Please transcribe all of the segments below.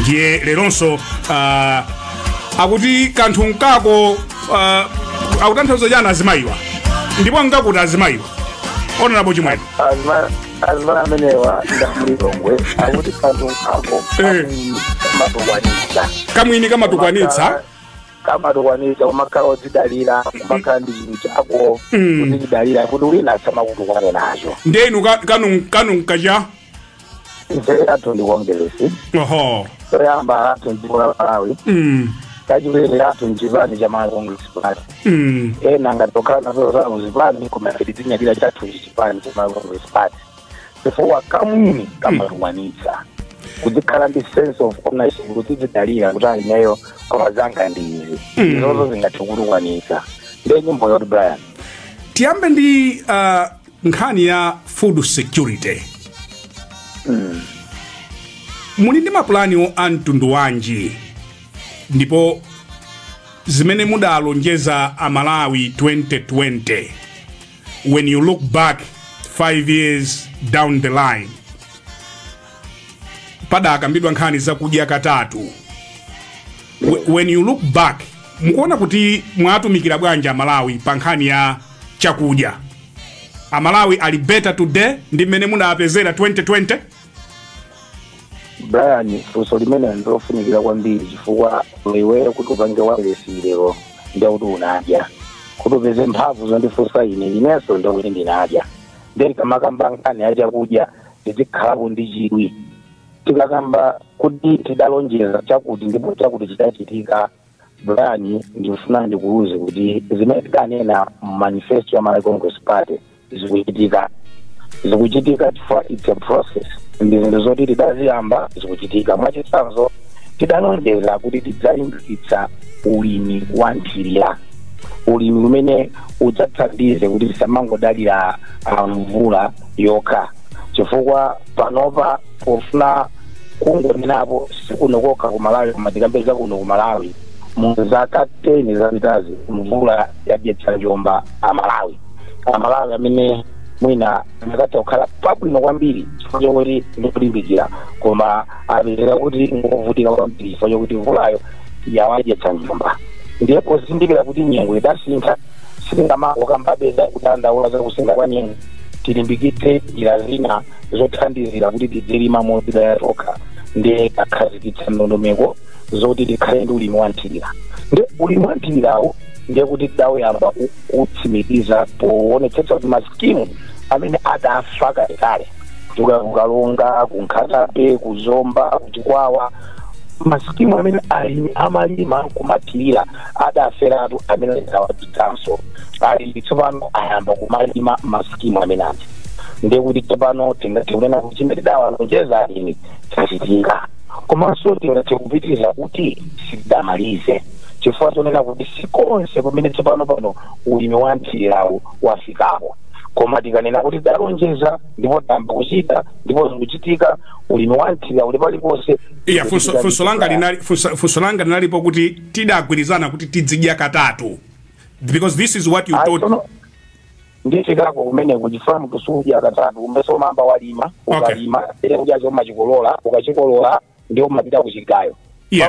Ndiye leronso akuti kanthu nkako, akutanthauza chani azimayiwa, ndipo nkakuti azimayiwa, Honorable Chimwendo? Azimai amenewa ndamulilongwe, akuti kanthu nkako kamatukwanitsa. Kamwini kamatukwanitsa. Kamatukwanitsa, umakhala odzidalira, umakhala ndi chinthu chako, kudzidalira kuti wina asamakutukwane nacho. Ndiye inu kanu nkacha? Ife athu ndi Kongeresi. Toyamba, athu mdziko la Malawi. Kachiwiri, athu mchipani cha Malawi Congress Party. Ena ngatokhala nazo zawo zipani, koma ife tidzinyadira chathuchi chipani cha Malawi Congress Party, chifukwa kamwini kamatukwanitsa, kuzikhala ndi sense of ownership, kudzidalira kuti alineyo koma zanga ndi izi. Izozo zingathe kutukwanitsa. Ndiye nyimbo yoti, Brian. Tiyambe ndi nkhani ya food security. Muli ndi mapulani a mtundu wanji, ndipo zimene mudalonjeza Amalawi 2020, when you look back 5 years down the line, padakambidwa nkhani zakudya katatu, when you look back, mukuona kuti mwatumikira bwanji Amalawi pa nkhani ya chakudya? Amalawi ali better today ndi mmene munapezera 2020? Brian, funso limene ndilofunikira kwambiri, chifukwa iweyo kuti upange wireless lero ndiyakuti unadya. Kuti upeze mphamvu zondifunsa ine, inenso ndiyakuti ndinadya. Then kamakamba nkhani ya chakudya, tizikhalapo ndi chidwi. Tikakamba kuti tidalonjeza chakuti ndipo chakuti chidachitika, Brian, ndifuna ndikuuze kuti zimene tidanena mu manifesto ya Malawi Congress Party zikuchitika. Zikuchitika chifukwa it's a process, ndi zinthu zoti tidaziyamba, zikuchitika. Mwachitsanzo, tidalonjeza kuti tidzalimbikitsa ulimi wa nthirira, ulimi umene udzathandize kuti tisamangodalira mvula yokha, chifukwa panopa, pofuna kungonenapo, sikuno kokha ku Malawi, koma tikambeza kuno ku Malawi, mu zaka 10 zapitazi mvula yadyetsa njomba Amalawi. Amalawi amene mwina amakatha kukhala pabwino kwambiri chifukwa chokuti ndikulimbikira, koma apezeka kuti ngovutika kwambiri chifukwa chokuti mvulayo yawadyetsa njomba. Ndiye pozindikira kuti nyengo idasintha, sitingamangokambabe za kudandaula za kusintha kwa nyengo. Tilimbikitse njira zina zothandizira kuti tidzilima modzidalira tokha. Ndiye takhazikitsa ndondomeko zoti tikhale ndi ulimi wa nthirira. Ndi ulimi wa nthirirawo ndiye kuti tidawuyamba kutsimikiza poonetsetsa kuti masikimu amene adafa kalekale, kuchoka kuKalonga, kuNkhatabe, kuZomba, kuChikwawa, masikimu amene alimi amalima kumathirira adaferatu, amene awadzutsanso. Alimi tsopano ayamba kumalima masikimu amene aja. Ndiye kuti tsopano tingathe kunena kuti chimene tidawalonjeza alimi chachitika. Komanso tingathe kupitiriza kuti sitidamalize, chifukwa chonena kuti sikonse pamene tsopano pano ulimi wa nthirirawo wafikapo. Koma tikanena kuti tidalonjeza ndipo tayamba kuchita ndipo zikuchitika, ulimi wa nthirira uli paliponse. Iya, funso langa linalipo kuti tidagwirizana kuti tidzidya katatu, because this is what you Ayi, taught. Tsono ndifikako kumeneko, chifukwa munthu sudya katatu. Umese umamba walima, ukalima ere kudya chomachikolola, ukachikolola ndiwo umapita kuchigayo.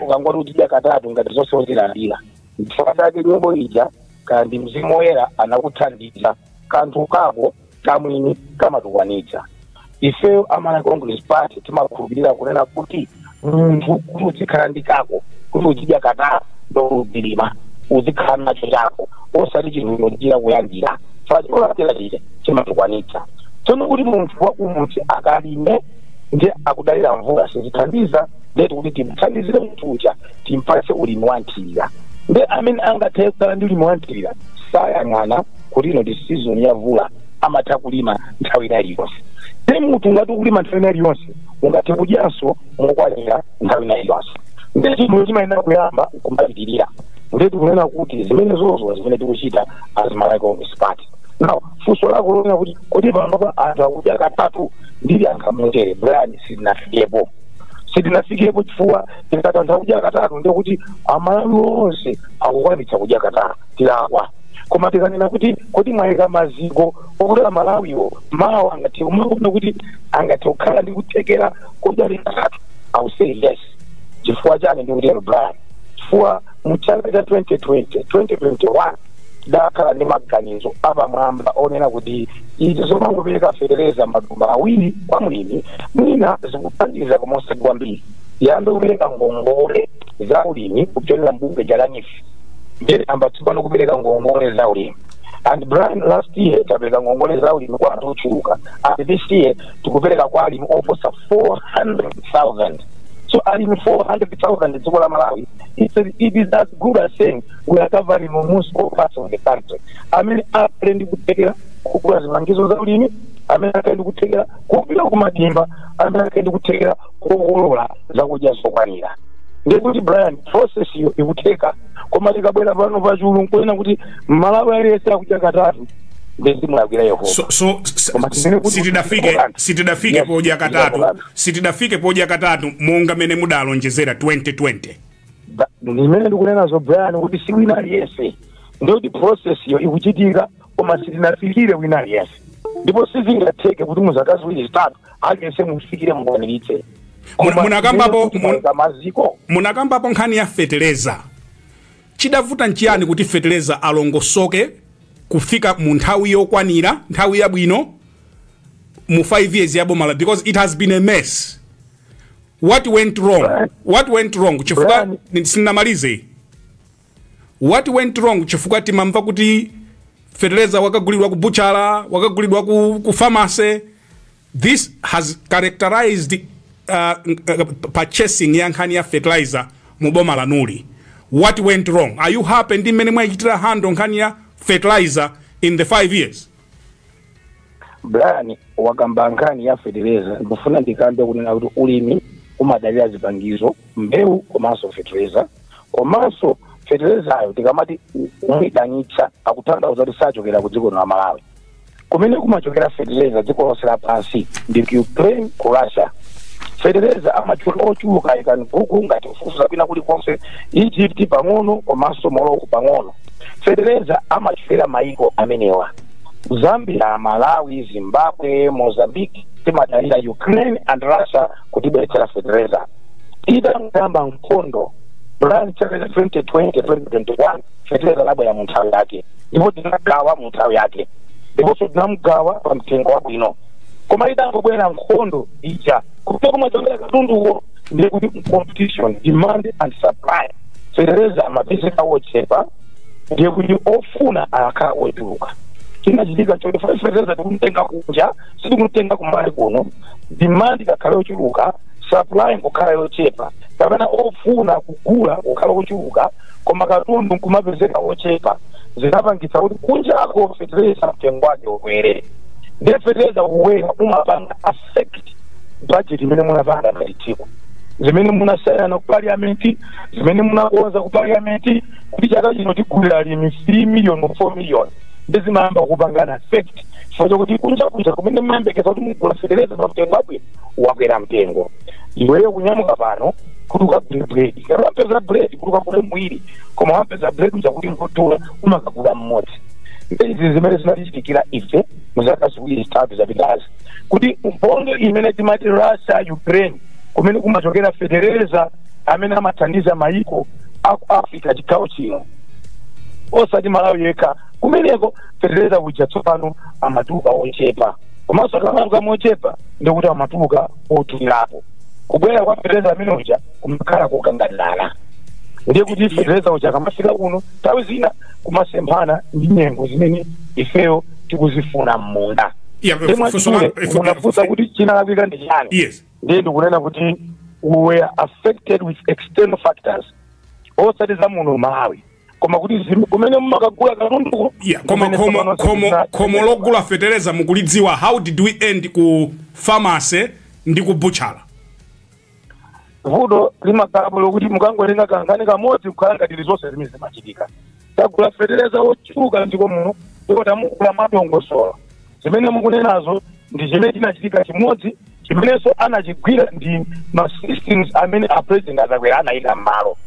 Ukangoti utidya katatu, ngati zonse uzilandira. Chifukwa chake nyimbo ija, kandi Mzimu Woyera anakuthandiza, kanthu kako kamwini kamatukwanitsa. Ifeyo Amalawi Congress Party timakhulupirira kunena kuti munthu kuti uzikhala ndi kako, kuti uzidya katatu, ndo uzilima, uzikhala nacho chako, osati chinthu chochira kulandira. Cholandira chija chimatukwanitsa. Tsono kuti munthu wakumudzi akalime ndiye akudalira mvula, sizithandiza. Ndeti kuti timthandizire munthu uja, timpatse ulimi wa nthirira. Ndi amene angathe kukhala ndi ulimi wa nthirira sayang'ana kuti ino ndi season ya mvula, amatha kulima nthawi ina iliyonse. Ndi munthu ungati ukulima nthawi ina iliyonse, ungathe kudyanso mokwanira nthawi ina iliyonse. Ndi chinthu chimayenera kuyamba kumapitirira. Ndeti kunena kuti zimene zozo zimene tikuchita as Malawi Congress Party. Now, funso lako lonena kuti kodi panopa anthu akudya katatu, ndiliyankha motere, Brian: sitinafikepo. Sitinafikepo chifukwa tikati anthu akudya katatu, ndiye kuti Amalawi onse akukwanitsa kudya katatu, tilakwa. Koma tikanena kuti kodi mwayika maziko okuti Amalawiwo mawa angathe kumaona kuti angathe kukhala ndi kuthekera kudya katatu, I will say yes. Chifukwa chani ndikutero, Brian? Chifukwa mu chaka cha 2020, 2021 dakhala ndi maganizo apamwamba onena kuti izi zomangopereka fetereza matumba 2 kwa mlimi mwina zikuthandiza komanso kwambiri, yambe kupereka ngongole za ulimi kupyolera mbunge ja NEEF. Ndiye amba tsopano kupereka ngongole za ulimi. And Brian, last year tapereka ngongole za ulimi kwa anthu ochuluka, and this year tikupereka kwa alimi oposa 400,000. So alimi 400,000 dziko la Malawi, it is as good as saying we are covering almost all parts of the country amene akhale ndi kuthekera kugula zipangizo za ulimi, amene akhale ndi kuthekera kupita kumadimba, amene akhale ndi kuthekera kukolola zakudya zokwanira. Ndikuti Brian, process iyo ikutheka, koma tikabwera pano pachulu nkunena kuti Malawi aliyense akudya katatu, ndizimulakwira Yehova. So Koma tinene kuti sitidafike sitidafike podya katatu, sitidafike podya katatu monga mene mudalonjezera 2020. Ndimene ndikunenazo, Brian, kuti si wina aliyense. Ndikuti process iyo ikuchitika, koma sitinafikire wina aliyense, ndipo sizingatheke kuti muzaka 2, 3 aliyense mufikire, mukwaniritse. Koma Munakambapo ndimene kuti maziko. Munakambapo nkhani ya feteleza. Chidavuta nchiyani kuti feteleza alongosoke kufika mu nthawi yokwanira, nthawi yabwino, mu 5 years ya boma la? Because it has been a mess. What went wrong? Brian. What went wrong? Chifukwa Brian. Sinamalize. What went wrong? Chifukwa timamva kuti feteleza wakagulidwa ku buchala, wakagulidwa ku pharmacy. This has characterized purchasing ya nkhani ya fertilizer mu boma lanuli. What went wrong? Are you happy ndi mmene mwachitira handle nkhani ya fertilizer in the 5 years? Brian, wakamba nkhani ya fetereza. Ndikufuna ndikambe kunena kuti ulimi umadalira zipangizo, mbewu komanso fetereza. Komanso feterezayo tikamati umuyidanitsa, akutanthauza kuti sachokera ku dziko la Malawi. Kumene kumachokera fetereza dziko lonse lapansi ndi ku Ukraine, ku Russia. Fetereza amachuluka ochuluka ikani Google, ngati kufufuza kwina kulikonse, Egypt pang'ono komanso Morocco pang'ono. Fetereza amachokera maiko amenewa: Zambia, Malawi, Zimbabwe, Mozambique. Timadalira Ukraine and Russia kutibweretsera fetereza. Itangamba nkhondo, Brian, chaka cha 2020, 2021, fetereza labwera mu nthawi yake, ndipo tinagawa mu nthawi yake, ndiponso tinamugawa pa mtengo wabwino. Koma itangobwera nkhondo ija, kupita kumachokera katunduwo, ndiye kuti competition, demand and supply, fetereza amapezeka wochepa, ndiye kuti ofuna akhala ochuluka. Chinachitika choti fetereza tikumtenga kunja, sitikumtenga kumbali kuno. Demand ikakhala yochuluka, supply nkukhala yochepa, kapena ofuna kugula kukhala ochuluka, koma katundu nkumapezeka ochepa, zinapangitsa kuti kunjako fetereza mtengo wake ukwere. Ndiye fetereza kukwera umapanga affect budget imene munapanga ngati dziko, zimene munasayana ku parliament, zimene munakonza ku parliament kuti chaka chino tigulira alimi 3 million or 4 million. Ndi zimayamba kupangana affect chifukwa chokuti kunja kunja kumene mmayembekeza kuti mugula fetereza pa mtengo wabwino wakwera mtengo. Iweyo kunyamuka pano kuti ukagule bread, ngati wapeza bread kuti ukagule mwiri, koma wapeza bread uja kuti nkotula, umakagula mmodzi. Izi zimene zinatichitikira ife muzaka 2, 3 zapitazi, kuti nkhondo imene timati Russia, Ukraine, kumene kumachokera fetereza amene amathandiza maiko aku Africa, chigawo chino, osati Malawi yekha, kumeneko fetereza uja tsopano amatuluka ochepa, komanso akamatuka mochepa ndikuti amatuluka otulirapo. Kubwera kwa fetereza amene uja kumakhala kokangalala, ndiye kuti fetereza uja akamafika kuno nthawi zina kumasemphana ndi nyengo zimene ifeyo tikuzifuna m'munda. Unafunsa kuti chinalakwika ndi chani? Yes. Ndiye ndikunena kuti we were affected with external factors, osati za muno Malawi, koma kuti kumene mumakagula katunduko. Yeah, koma khomo logula fetereza mukulidziwa? How did we end ku pharmacy ndi ku butchala? Vuto limakhalapo lokuti mukangolenga kankhani kamodzi kukhala ngati zonse zimene zimachitika. Tagula fetereza wochuluka mdziko muno, ndipo tamugula mwadongosola. Zimene mukunenazo ndi chimene chinachitika chimodzi, chimenenso anachigwira ndi ma systems amene a President azakwera anayika m'malo.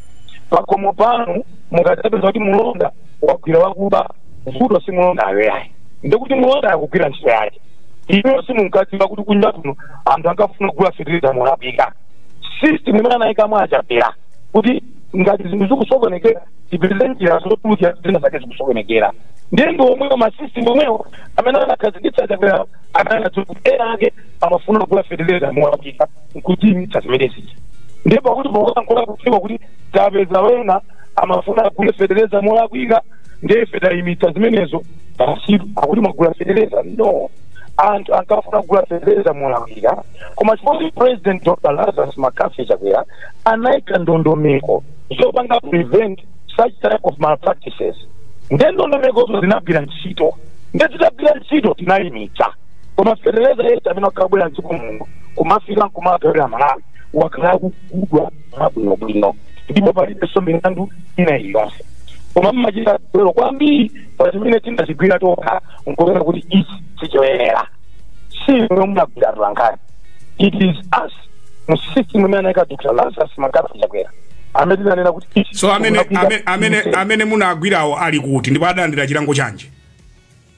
Pakhomo panu mukadzapeza kuti mulonda wagwira wakuba, vuto si mulonda ayoyayi, ndikuti mulonda akugwira ntchito yake. Ino simunkadziwa kuti kunja kuno anthu ankafuna kugula fetereza molakwika. System imene anayikamo achapera kuti ngati zinthu zikusokonekera, tipeze njira zotulukira zina zake zikusokonekera. Ndiye ndi omwewo ma system omwewo amene anakhazikitsa Chakwera, amene anadziwa kuti ena ake amafuna kugula feteleza molakwika nkudzimitsa zimene zija. Ndiye pakuti pokulankhula kudziwa kuti tapeza wena amafuna agule feteleza molakwika, ndiye ife tayimitsa zimenezo pasitu, akuti mwagula feteleza. No, anthu ankafuna kugula feteleza molakwika, koma chifukwa President Dr Lazarus McCarthy Chakwera anayika ndondomeko zopanga prevent such type of malpractices, ndiye ndondomekozo zinagwira ntchito. Ndiye zitagwira ntchito tinayimitsa, koma feteleza yese amene akabwera mdziko muno kumafika nkumagawira Malawi wakhala kugudwa mwabwinobwino, ndipo palibenso milandu ina iliyonse. Koma mmachita bwero kwambiri pa chimene tinachigwira tokha nkuona kuti ichi sichoyenera. Si imwe munagwira atolankhani, it is us mu system imene anayika Dr Lazarus McCarthy Chakwera amene tinanena kuti ichi So amene tikulakwika. amene munagwirawo ali kuti, ndipo adalandira chilango chanji?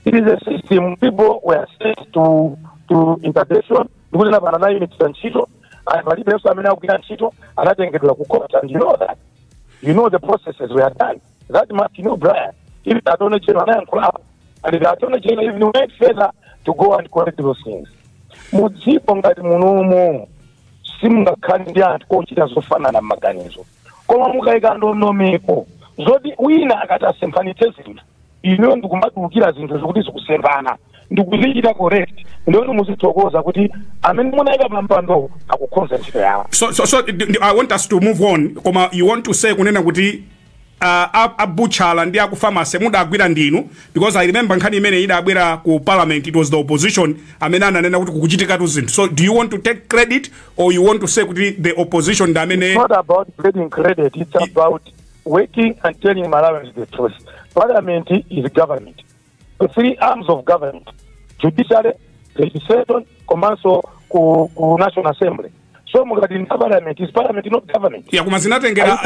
It is a system. People were sent to intervention, ndikuti napano anayimitsa ntchito and palibenso amene akugwira ntchito, anatengedwa ku court, and you know that, you know the processes were done. That must you know, Brian. Even the Attorney General anayankhulapo, and the Attorney General even went further to go and correct those things. Mudziko ngati munomo simungakhale ndi anthu kochita zofanana m'maganizo, koma mukayika ndondomeko zoti wina akati asemphanitse zinthu, inuyo ndikumatulukira zinthu zikuti zikusemphana ndikuzichita correct, ndiyoti muzithokoza kuti amene munayika pampando akukhonza ntchito yawo. So I want us to move on, koma you want to say kunena kuti abutchala ndi aku pharmacy mudagwira ndinu? Because I remember nkhani imene idabwera ku Parliament, it was the opposition amene ananena kuti kukuchitikatu zinthu. So do you want to take credit or you want to say kuti the opposition ndi amene? It's not about getting credit, it's about working and telling Malawians the truth. Parliament is government. The three arms of government, judiciary, legislation, komanso ku National Assembly. So mukati ndi Parliament, is Parliament not government? Ya, koma zinatengera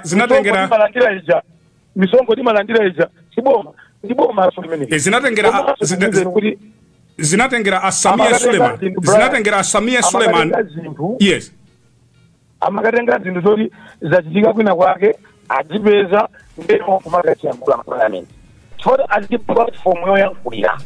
zinatengera Timalandira ija, misongo timalandira ija, siboma? Ndiboma aso limene. Zinatengera Komanso kuti zinatengera a Samia amakatenga Suleiman zinthu, Brian. Zinatengera a Samia Suleiman. Amakatenga zinthu. Yes. Amakatenga zinthu zoti zachitika kwina kwake, adzipeza, ndeno kumakachiyankhula m'Parliament chifukwa ali platform yoyankhulira,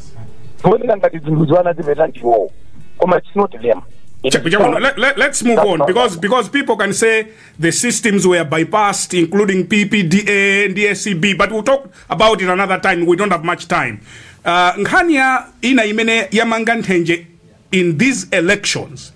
zioneka ngati zinthu ziwanazipeza ndiwowo, koma it's not them. It is Chabwino, let's move That's on not because people can say the systems were bypassed, including PPDA and DSCB, but we'll talk about it another time. We don't have much time. Nkhani ya ina imene yamanga nthenje in these elections